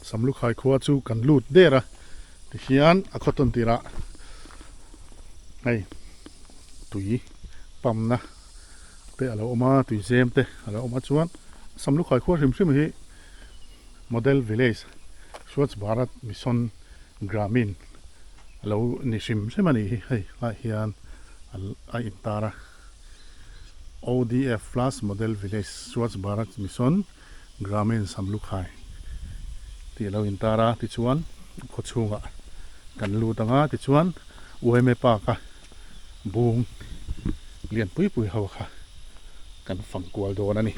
Samlukhai khua chu kan lut der a, tihian a khaw tawn tirah hei tui pump na te a lo awm a, tui zem te a lo awm a chuan Samlukhai khua hrim hrim hi Model Village Swachh Bharat Mission Gramin a lo ni hrim hrim a nih hi hei lai hian a intar a ODF Plus Model Village Swachh Bharat Mission Gramin Samlukhai tih a lo intar a tichuan khaw chhungah kan lut ang a tichuan UMA Park a bung lian pui pui ho kha kan fang kual dawn a ni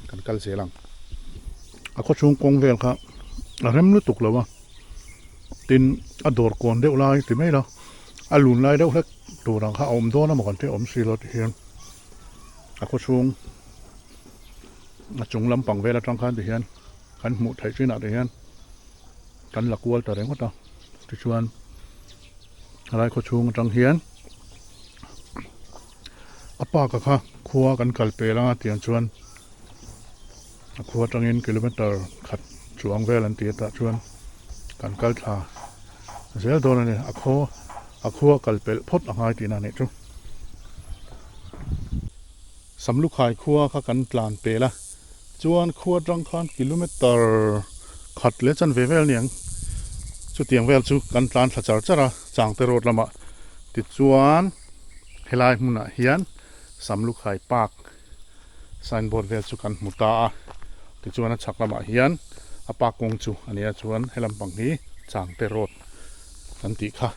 kan kal zel ang. A khaw chhung kawng vel kha a rem lutuk lo a tin a dawr kawn deuh lai ti mai la a lun lai deuh hlek tur ang kha a awm dawn a maw kan tih a awm si lo ti hian a khaw chhung a chung lampang vel atang khan ti hian kan hmuh theih chinah te hian kan la kual ta ringawt a tichuan helai khaw chhung atang hian a park a kha khua kan kal pel anga tiang chuan a khua atangin kilometer khat chuang vel an ti a tah chuan kan kal thla zel dawn a ni a khaw a khua kal pelh phawt a ngai tihna a nih chu. Samlukhai khua kha kan tlan pel a, chuan khua atang khan kilometer khat leh chanve vel aniang chutiang vel chu kan tlan thla char char a Changte road lamah tichuan helai hmunah hian Samlukhai park signboard vel chu kan hmu ta a tichuan a chhak lamah hian a park kawng chu a nia chuan helam pang hi Changte road kan tih kha.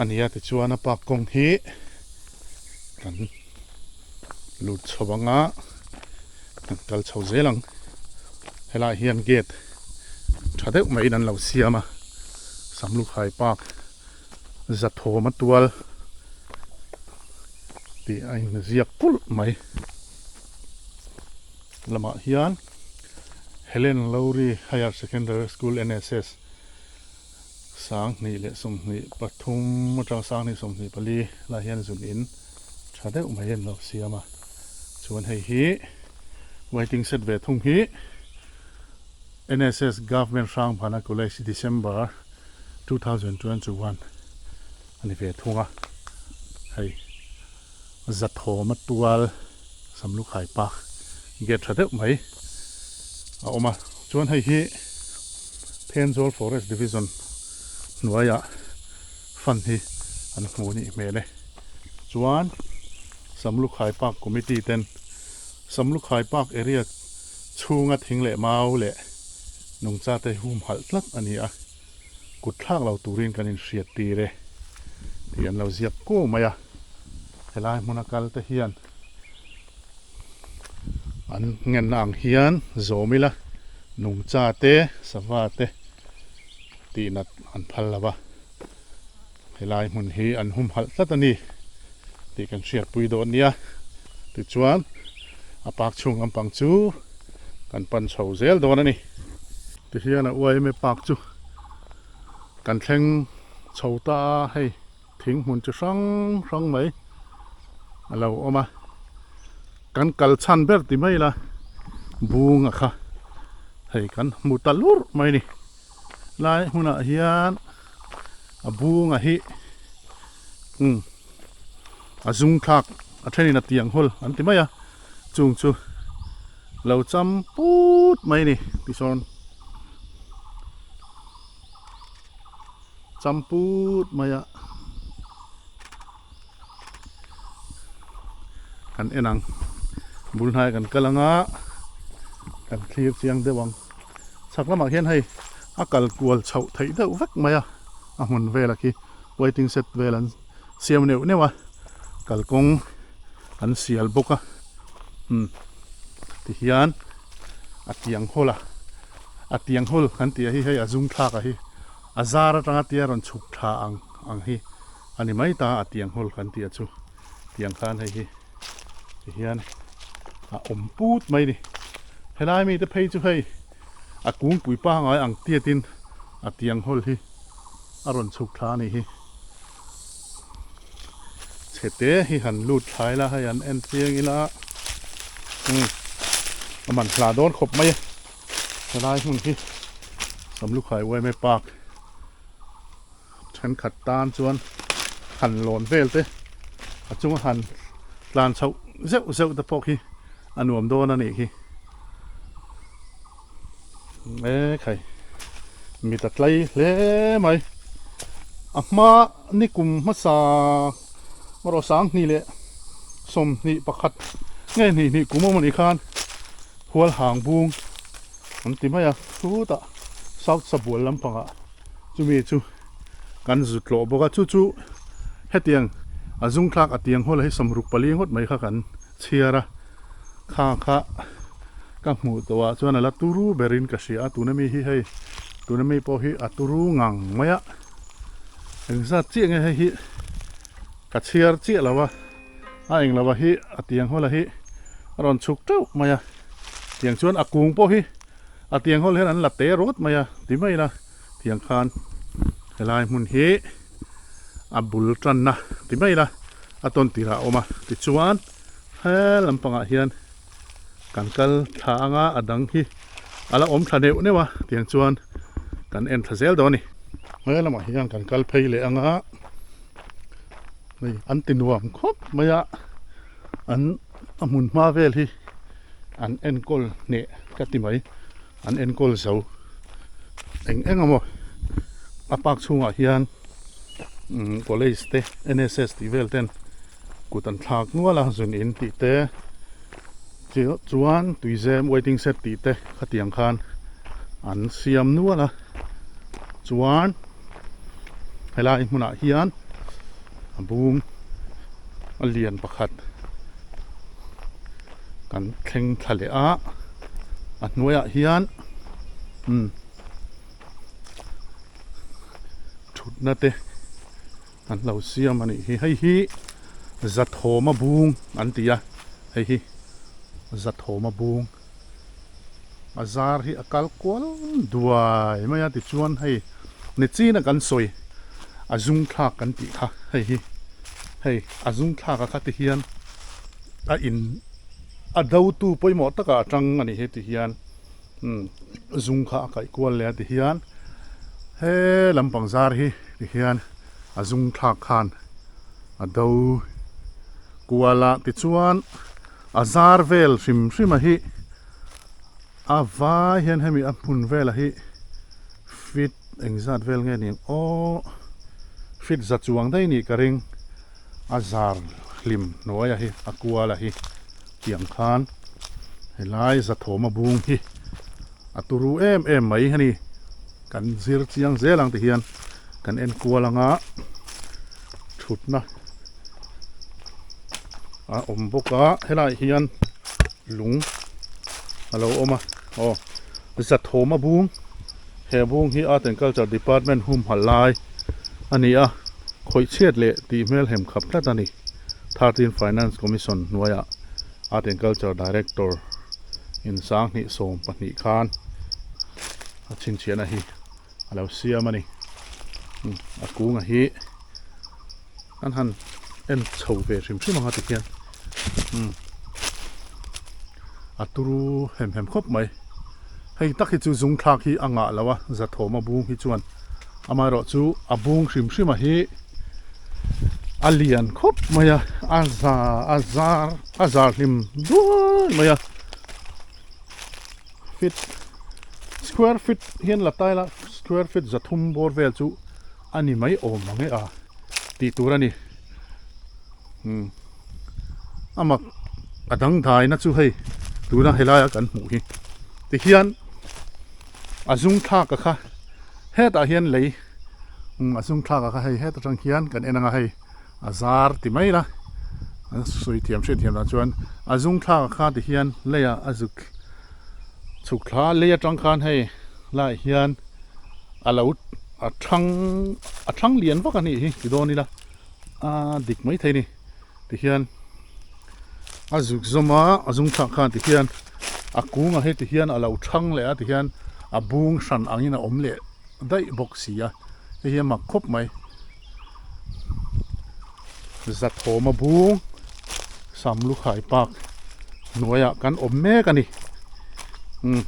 A nia tichuan a park kawng hi kan lut chho ang a kan kal chho zel ang helaiah hian gate tha deuh maiin an lo siam a Samlukhai park Zathawma tual tih a inziak kulh mai lamah hian Helen Lowry Higher Secondary School NSS 2023 atang 2024 lai hian zun in tha deuh mai an lo siam a chuan hei hi waiting shed ve thung hi NSS Government Hrangbana College December 2021 a ni ve thung a hei Zathawma tual Samlukhai Park gate tha deuh mai a awm a chuan hei hi Thenzawl Forest Division hnuaiah fund hi an hmu a nih hmel e chuan Samlukhai Park Committee ten Samlukhai Park area chhunga thing leh mau leh nungcha te humhalh tlat a ni a. Kut thlak lo turin kan inhriat tir e tih an lo ziak kuau mai a, helai hmuna kal te hian an ngenna ang hian zawm ila nungcha te sava te tih nat an phal lo va, helai hmun hi an humhalh tlat a ni tih kan hriatpui dawn nia. Tichuan a park chhung lampang chu kan pan chho zel dawn a ni. Tihian a uaime park chu kan thleng chho ta a, hei thing hmun chi hrang hrang mai a lo awm a, kan kal chhan ber ti mai ila bung a kha hei kan hmu ta lurh mai a ni. Lai hmunah hian a bung a hi umm a zung thlak a thenin a tiang hawl an ti mai a, chung chu. Lo cham put mai ni tisawn cham put mai a kan en ang bul hnai kan kal anga kan thlir chiang deuh ang chhak lamah hian hei a kal kual chhoh theih deuh vek mai a a hmun vel a khi waiting shed vel an siam neuh neuh a kalkawng an sial bawk a umm tihian a tiang hawl a a tiang hawl kan tih hi hei a zum thlak a hi a zar atanga tia rawn chhuk thla ang ang hi a ni mai ta a tiang hawl kan tih a chu tiang khan hei hi tihian a awm put mai a ni helai mite phei chu hei a kungpui pangai ang tiatin a tiang hawl hi a rawn chhuk thla a nih hi. Chhe te hi han lut thlai la hei an en chiang ila umm a man hla dawn khawp mai a helai hmun hi. Samlukhai yma park thenkhat tan chuan han lawn vel te a chunga han tlan chhoh zeuh zeuh te pawh khi a nuam dawn a nih khi e khai mit a tlai hle mai a hma nikum hmasa erawh sanghnih leh sawmhnih pakhat nge hnih hnih kum awm anih khan hual hang bung an ti mai a chutah south sabual lampangah chumi chu kan zut tlawh bawk a chu chu hetiang a zung thlak a tiang hawl hi sawmruk pali ngawt mai kha kan chhiar a kha kha ka hmuh tawh ah chuan a la turu berin ka hria a tuna mi hi hei tuna mi pawh hi a turu ngang mai a engzat chiah nge hei hi ka chhiar chiah lo a. A eng lova hi a tiang hawl hi a rawn chhuk teuh mai a tiang chuan a kung pawh hi a tiang hawl hian an la te rawt mai a ti mai ila tiang khan helai hmun hi a bul tanna ti mai ila a tawn tirah a awm a tichuan he lampangah hian kan kal thla anga a dang hi a la awm thla neuh neuh a tiang chuan kan en thla zel dawn a ni. He lamah hian kan kal phei leh anga. Hei an ti nuam khawp mai a an a hmun hma vel hi an enkawl hneh ka ti mai an enkawl zo eng eng emaw a park chhungah hian umm college te N S S tih vel ten kut an thlak nual a zun in tih te chuan tuizem waiting shed tih te khatiang khan an siam nual a chuan. Helai hmunah hian a bung a lian pakhat kan thleng thla leh a a hnuaiah hian umm thutna te an lo siam a nih hi hei hi Zathawma bung an ti a hei hi Zathawma bung. A zar hi a kal kual duai mai a tichuan hei ni china kan sawi a zung thlak kan tih kha hei hi hei a zung thlak a kha ti hian a in a do tu pawimawh takah a tang a nih hi ti hian umm zung kha a kaih kual leh a ti hian he lampang zar hi ti hian a zung thlak khan a do kual a tichuan. A zar vel hrim hrim a hi a vai hian hemi a hmun velah hi feet engzat vel nge ni ang aw feet za chuang daih nih ka ring a zar hlim hnuaia hi a kuala hi tiang khan helai zathawma bung hi a turu em em mai a ni kan zir chiang zel ang ti hian kan en kual anga thutna. A awm bawk a helaiah hian lung a lo awm a aw Zathawma bung he bung hi art and culture department humhalh lai a ni a khawih chhiat leh tih hmel hem khap tlat a ni 13 finance commission hnuaiah art and culture director in sanghnih 12 khan a chhinchhiahna hi a lo siam a ni a kunga hi an han en chho ve hrim hrim ang a ti hian umm a turu hem hem khawp mai hei tak hi chu zung thlak hi a ngah lo a zathawm a bung hi chuan amaherawh chu a bung hrim hrim a hi a lian khawp mai a a za a zar a zar hlim duai mai a. Feet square feet hian la taila square feet 300 bawr vel chu a ni mai awm ang e a tih tur a ni umm a mak a dangdai na chu hei tuna helai a kan hmuh hi tihian a zung thlak a kha hetah hian lei umm a zung thlak a kha hei heta tang hian kan en ang a hei. A zar ti mai la, an sawi thiam hriat thiam dan chuan a zung thlak kha ti hian leiah a zuk chhuk thla a, lei atang khan hei laiah hian a lo a thang a thang lian vak a nih hi ti dawn ila a dik mai thei a ni ti hian a zuk zawm a a zung thlak khan ti hian a kungah hi ti hian a lo thang leh a ti hian a bung hran angin a awm leh daih bawk si a hei hi a mak khawp mai. Zathawma bung Samlukhai park hnuaiah kan awm mek a ni umm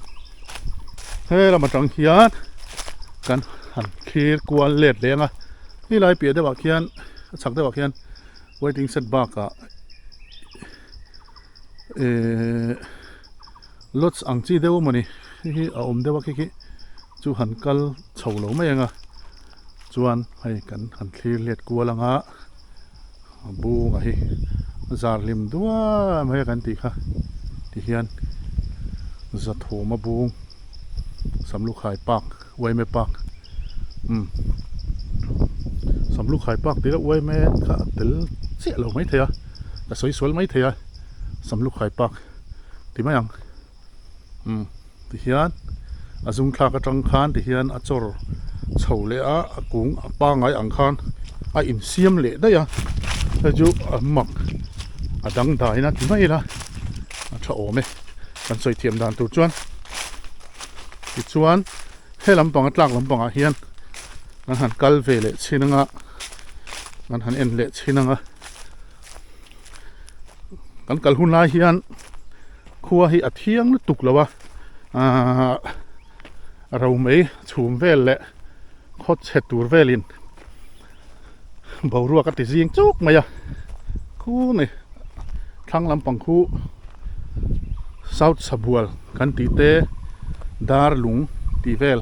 he lam atang hian. Kan han thlir kual let leh ang a, helai piah deuhah khian a chhak deuhah khian waiting shed bakah ehh lodge ang chi deuh emawni hei hi a awm deuh a khi khi chu han kal chho lo mai ang a chuan hei kan han thlir let kual ang a a bung a hi zar hlim duai mai a kan tih kha tihian zathuma bung Samlukhai park Uaime park umm Samlukhai park tih loh Uaime kha a tel chiah lo maithei a ka sawi sual maithei a Samlukhai park ti mai ang umm tihian a zung thlak atang khan tihian a chawr chho leh a a kung a pangai ang khan a insiam leh daih a hei chu a mak a dangdai na ti mai ila a tha awm e kan sawi thiam dan tur chuan tichuan he lampang a tlak lampangah hian kan han kal ve leh chhin anga kan han en leh chhin anga kan kal hun lai hian khua hi a thiang lutuk lo a ahh romei chhum vel leh khaw chhe tur velin boruak a ti zing chuk mai a khu ni thlang lampang khu south sabual kan tih te dar lung tih vel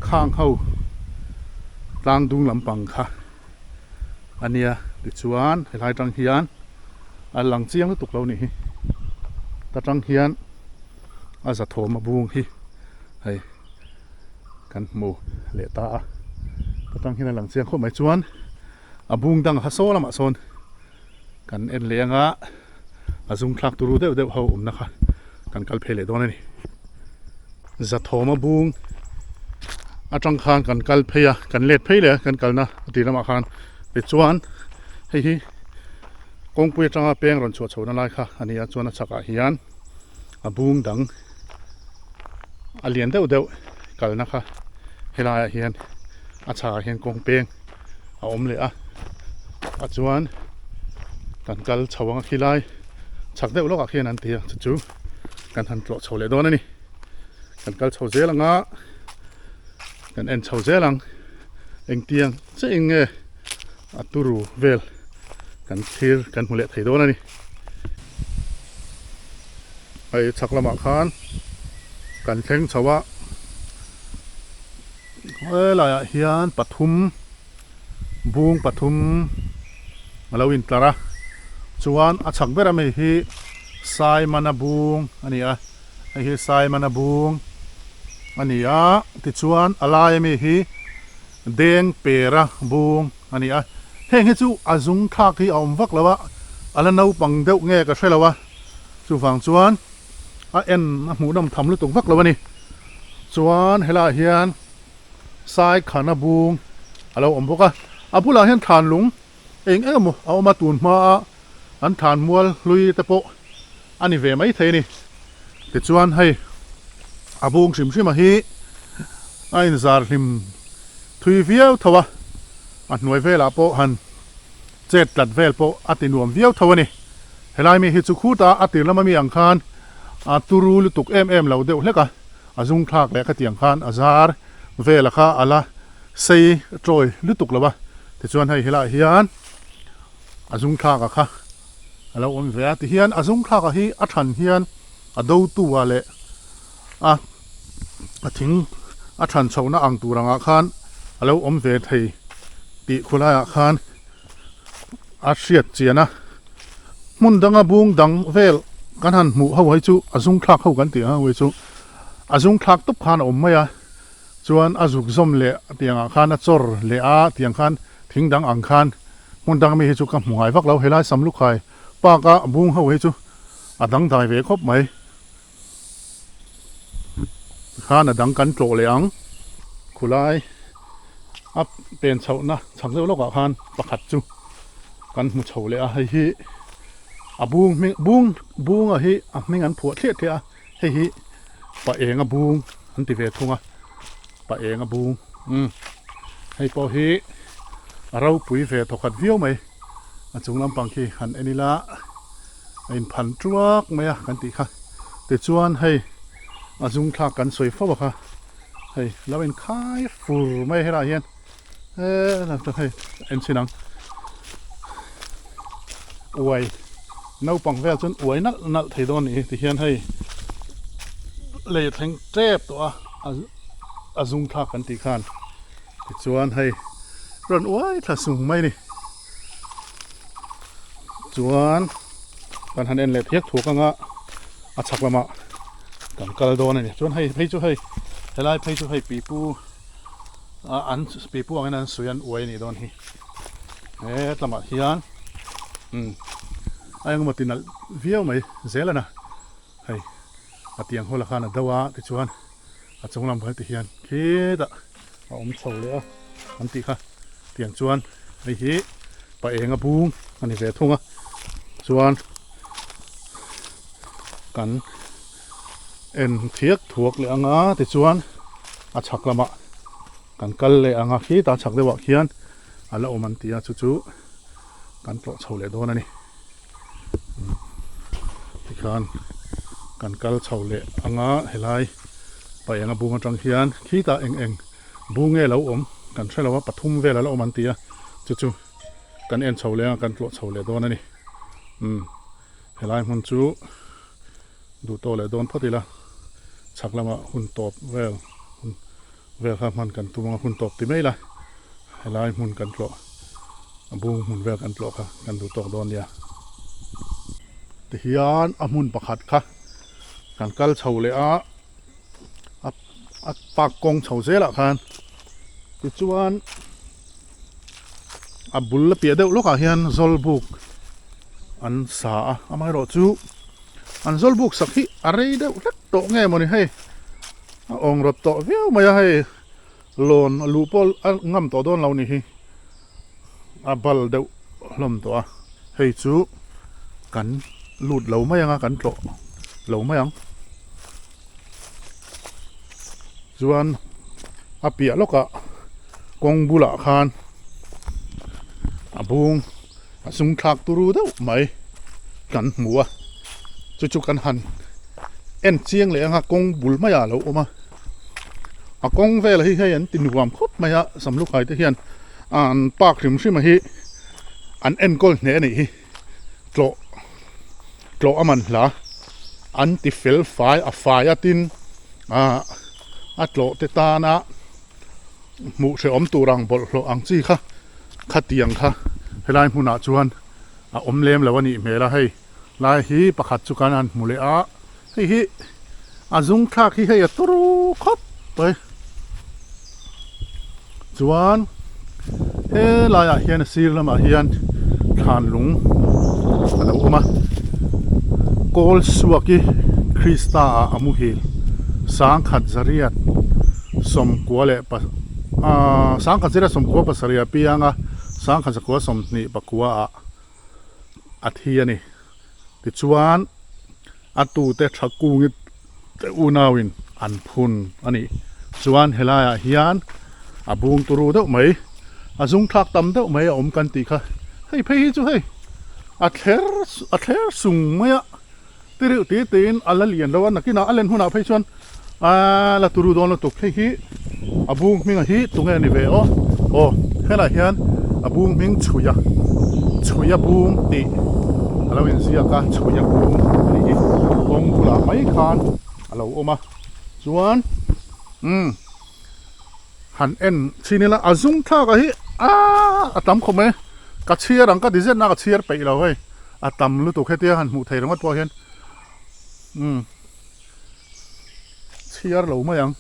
khang ho tlang dung lampang kha a nia tichuan helai tang hian a lang chiang lutuk lo nih hi ta tang hian a zathawm a bung hi hei kan hmu leh ta a ta tang hian a lang chiang khawp mai chuan a bung dang kha saw lamah sawn kan en leh anga a zung thlak turu deuh deuh ho awmna kha kan kal phei leh dawn a ni zathawm a bung atang khan kan kal phei a kan let phei leh a kan kalna a tih lamah khan tichuan hei hi kawngpui atanga peng rawn chhuah chhohna lai kha a ni a chuan a chhakah hian a bung dang a lian deuh deuh kalna kha helaiah hian a chhakah hian kawng peng a awm leh a a chuan kan kal chho ang a khilai chhak deuh lawkah khian an ti a chu chu kan han tlawh chho leh dawn a ni kan kal chho zel ang a kan en chho zel ang engtiang che eng nge a turu vel kan thlir kan hmu leh thei dawn a ni. Hei chhak lamah khan kan thleng chho a helaiah hian pathum bung pathum a lo intlar a chuan a chhak ber ami hi Saimana bung a ni a hei hi Saimana bung a ni a tichuan a lai ami hi Dengpera bung a ni a heng hi chu a zung thlak hi a awm vak lo a a la naupang deuh nge ka hre lo a. Chuvang chuan a en a hmuhnawm tham lutuk vak lo a ni. Chuan helaiah hian sai khana bung a lo awm bawk a. A bulah hian thlan lung eng eng emaw a awm a, tun hmaa an thlan mual hlui te pawh a ni ve mai thei a ni. Tichuan hei a bung hrim hrim a hi a inzar hlim thui viau tho a, a hnuai velah pawh han chet tlat vel pawh a ti nuam viau tho a ni. Helai mi hi chu khuta a tir lama mi ang khan a turu lutuk em em lo deuh hlek a, a zung thlak leh khatiang khan a zar vela kha a la sei tawi lutuk lo a, tichuan hei helaiah hian a zung thlak a kha a lo awm ve a, tihian a zung thlak a hi a than hian a dotu ah leh a a thing a than chhohna ang tur angah khan a lo awm ve thei tih khulaiah khan a hriat chian a hmun danga bung dang vel kan han hmuh ho hi chu a zung thlak ho kan tih ang ho hi chu a zung thlak tawp khan a awm mai a chuan a zuk zawm leh tiang ah khan a chawr leh a tiang khan thing dang ang khan hmun dang ami hi chu ka hmu ngai vak lo helai samlukhai park a bung ho hi chu a dangdai ve khawp mai. Khan a dang kan tlawh leh ang khulai a pen chhohna chhak deuh lawkah khan pakhat chu kan hmu chho leh a hei hi a bung hming bung bunga hi a hming an phuah thliah thliah a hei hi pa enga bung an ti ve thung a pa enga bung umm hei pawh hi a ropui ve thawkhat viau mai a chung lampang khi han en ila. a inphan tuak mai a kan tih kha tichuan hei a zung thlak kan sawi fo a kha Hei lo in khai fur mai a helaiah hian eee hei en chhin ang uai naupang vel chuan uai nalh nalh thei dawn a nih hi tihian hei lei a thleng tep tawh a a zung thlak kan tih khan tichuan hei rawn uai thla sung mai a ni chuan kan han en leh phiak thuak anga a chhak lamah kan kal dawn a ni chuan hei phei chu hei helai phei chu hei pipu ah an pipu angin an sawi an uai a nih dawn hi he tlamah hian umm a engemaw ti nalh viau mai zel a na hei a tiang hawla khan a do a tichuan a chung lam hmel ti hian khitah a awm chho leh a an tih kha tiang chuan hei hi pa enga bung a ni ve thung a chuan kan en thiak thuak leh anga tichuan a chhak lamah kan kal leh anga khitah chhak deuhah khian a la awm an ti a chu chu kan tlawh chho leh dawn a ni. Tikhan kan kal chho leh anga helai paih anga bung atang hian khitah eng eng bung nge lo awm kan hre lo a pathum vel a la awm an ti a chu chu kan en chho leh a kan tlawh chho leh dawn a ni umm helai hmun chu duh tawh leh dawn phawt ila chhak lamah hun tawp vel hun vel kha hman kan tum anga hun tawp ti mai la helai hmun kan tlawh a bung hmun vel kan tlawh kha kan duh tawk dawn nia. Tihian a hmun pakhat kha kan kal chho leh a a park kawng chho zelah khan tichuan a bul a piah deuh lawkah hian zawlbuk an sa a amaherawhchu an zawlbuk sak hi a rei deuh hlek tawh nge mawni hei. A awng rawt tawh viau mai a hei lawn a luh pawh a ngam tawh dawn lo ni hi a bal deuh hlawm tawh a hei chu kan lut lo mai ang a kan tlawh lo mai ang chuan a piah lawkah kawng bulah khan a bung a sung thlak turu deuh mai kan hmu a chu chu kan han en chiang leh anga kawng bul maiah a lo awm a a kawng vel hi hei an ti nuam khawp mai a samlukhai te hian an park hrim hrim a hi an enkawl hneh a nih hi tlawh tlawh a man hla an ti fel fai a fai a tin ah a tlawh te tana hmuh hrehawm tur ang bawlhhlawh ang chi kha khatiang kha helai hmunah chuan a awm lem lo a nih hmel a hei lai hi pakhat chu kan han hmu leh a hei hi a zung thlak hi hei a turu khawp mai chuan helaiah hian a sir lamah hian thlan lung a lo awm a kawl suak hi krista ah a muhil sangkhat zariat sawmkua leh pa ahh sangkhat zariat sawmkua pasarih a piang a sangkhat zakua sawmhnih pakua ah a thi a ni tichuan a tute tha kungi te unauin an phun a nih chuan helaiah hian a bung turu deuh mai a zung thlak tam deuh mai a awm kan tih kha hei phei hi chu hei a thler a thler sung mai a ti reuh tih tiin a la lian lo a nakinah a len hunah phei chuan aaa la turu dawn lutuk hei hi a bung hming a hi tunge a ni ve aw aw helaiah hian a bung hming chhui a chhui a bung tih a lo inziak a chhui a bung a nih hi kawng bulah mai khan a lo awm a chuan umm han en chhin ila a zung thlak a hi aaa a tam khawp mai ka chhiar ang ka ti zet na ka chhiar peih lo hei a tam lutuk hetia han hmuh theih ringawt pawh hian umm chhiar lo mai ang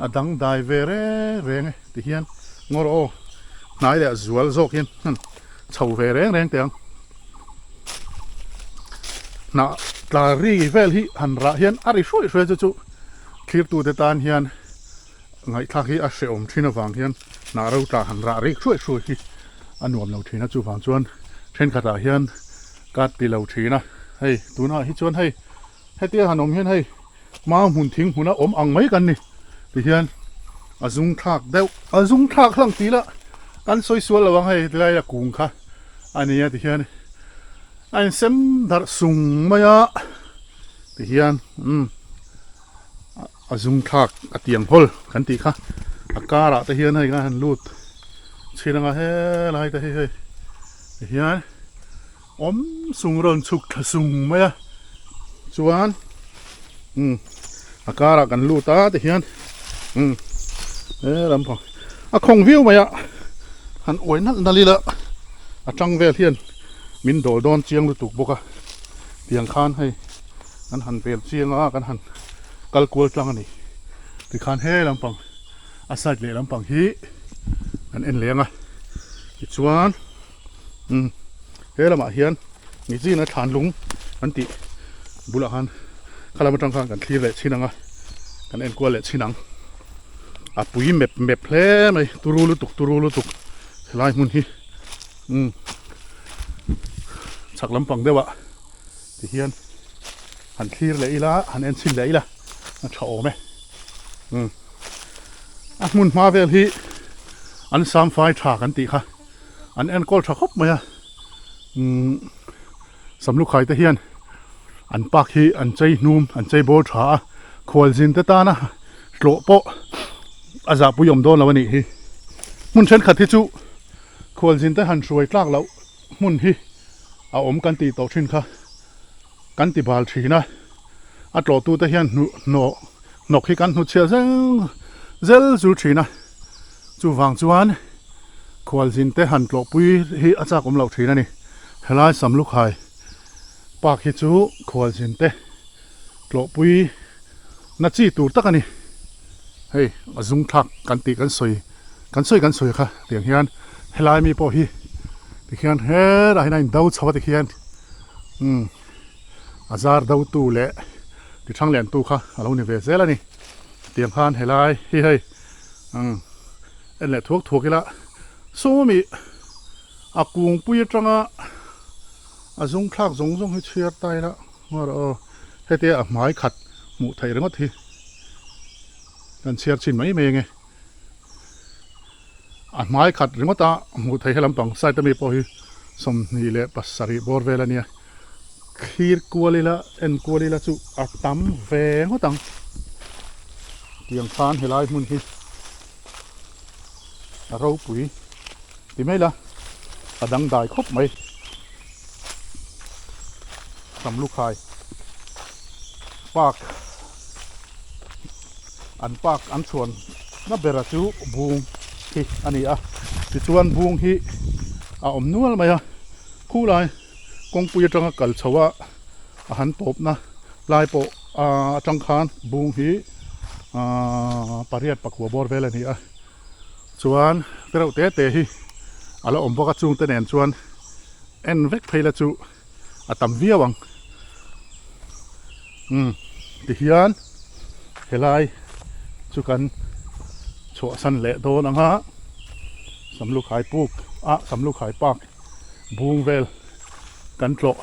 a dang dai ve reng reng e ti hian ngawr aw hnai leh zual zawk hian han chho ve reng reng teh ang hnah tla ri vel hi han rah hian a ri hruai hruai chu chu thlirtute tan hian ngaihthlak hi a hrehawm thin avang hian hnah ro tla han rah rik hruai hruai hi a nuam lo thin a chuvang chuan thenkhatah hian ka ti lo thin a hei tunah hi chuan hei Hetia han awm hian hei mau hmun thing hmuna awm ang mai kan ni ti hian a zung thlak deuh a zung thlak hlang tih lah kan sawi sual lo ang hei tilai a kung kha a ni a ti hian a insem darh sung mai a ti hian umm. A zung thlak a tiang hawl kan tih kha a karah te hian hei khan han lut chhin anga helai te hi hei tihian awm sung rawn chhuk thla sung mai a chuan umm a karah kan lut a tihian umm he lampang a khawng viau mai a han uai nalh nalh ila a tang vel hian min dawl dawn chiang lutuk bawk a tiang khan hei. Kan han vel chiang a, kan han kal kual tlang a ni. Tikhan he lampang a side leh lampang hi kan en leng a. Tichuan umm he lamah hian Nijina thlan lung an tih bulah khan kha lam atang khan kan thlir leh chhin ang a, kan en kual leh chhin ang. A pui mep mep hle mai, turu lutuk turu lutuk helai hmun hi umm chhak lampang deuh ah. Tihian han thlir leh ila, han en chhin leh ila a tha awm e. Umm a hmun hma vel hi an sam fai tha kan tih kha an enkawl tha khawp mai a. Umm Samlukhai te hian an park hi an chei hnum an chei bawl tha a, khualzin te tana tlawh pawh a zahpui awm dawn lo a nih hi. Hmun thenkhat hi chu khualzin te han hruai tlak loh hmun hi a awm kan tih tawh thin kha kan ti bal thin a, a tlawhtute hian hnuh hnawh hnawk hi kan hnutchhiah zel zel zul thin a, chuvang chuan khualzin te han tlawhpui hi a chak awm loh thin a ni. Helai Samlukhai park hi chu khualzin te tlawhpui na chi tur tak a ni. Hei a zung thlak kan tih kan sawi kan sawi kan sawi kha tiang hian helai mi pawh hi tikhian helaiah hian a in do chho a tikhian umm a zar do tu leh ti thang lian tu kha a lo ni ve zel a ni tiang khan helai hi hei umm en leh thuak thuak ila sawmi a kungpui atanga a zung thlak zawng zawng hi chhiar ta ila. Ngaw aw, hetia a hmai khat hmuh theih ringawt hi kan chhiar chhin mai mai ange. A hmai khat ringawt a hmuh theih he lampang side ami pawh hi 27 bawr vel a nia. Thlir kual ila en kual ila chu a tam ve ngawt ang. Tiang khan helai hmun hi a ropui ti mai la a dangdai khawp mai. Samlukhai park an park an chhuan na bera chu bung hi a ni a tichuan bung hi a awm nual mai a khulai kawngpui atanga kal chho a a han tawpna lai pawh atang khan bung hi ahh pariat pakua bawr vel a ni a chuan tereuh te te hi a la awm bawk a chungte nen chuan en vek phei la chu a tam viau ang umm tihian helai chu kan chhuahsan leh dawn ang a Samlukhai puk ah Samlukhai park bung vel kan tlawh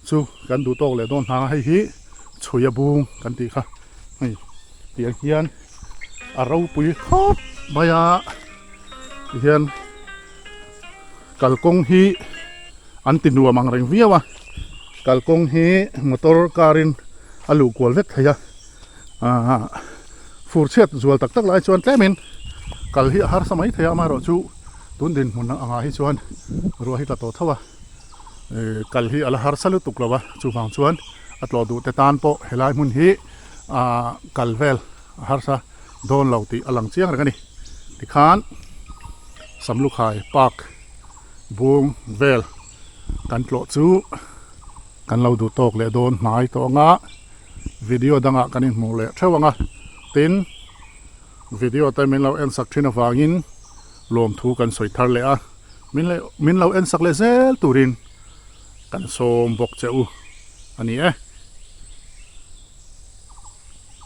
chu kan duh tawk leh dawn hnang a hei hi chhuia bung kan tih kha hei tiang hian a ropui khawp mai a tihian kalkawng hi an ti nuam ang reng viau a kalkawng hi motor car in a luh kual vek thei a ahh fur chhiat zual tak tak lai chuan tlem in kal hi a harsa mai thei a amaherawhchu tun dinhmun angah hi chuan ruah hi tla tawh tho a kal hi a la harsa lutuk lo a chuvang chuan a tlawh duh te tan pawh helai hmun hi ahh kal vel a harsa dawn lo tih a lang chiang reng a ni tikhan Samlukhai park bung vel kan tlawh chu kan lo duh tawk leh dawn hnai tawh ang a video dangah kan inhmuh leh theuh ang a tin video te min lo en sak thin avangin lawmthu kan sawi thar leh a min leh min lo en sak leh zel turin kan sawm bawk che u a ni e.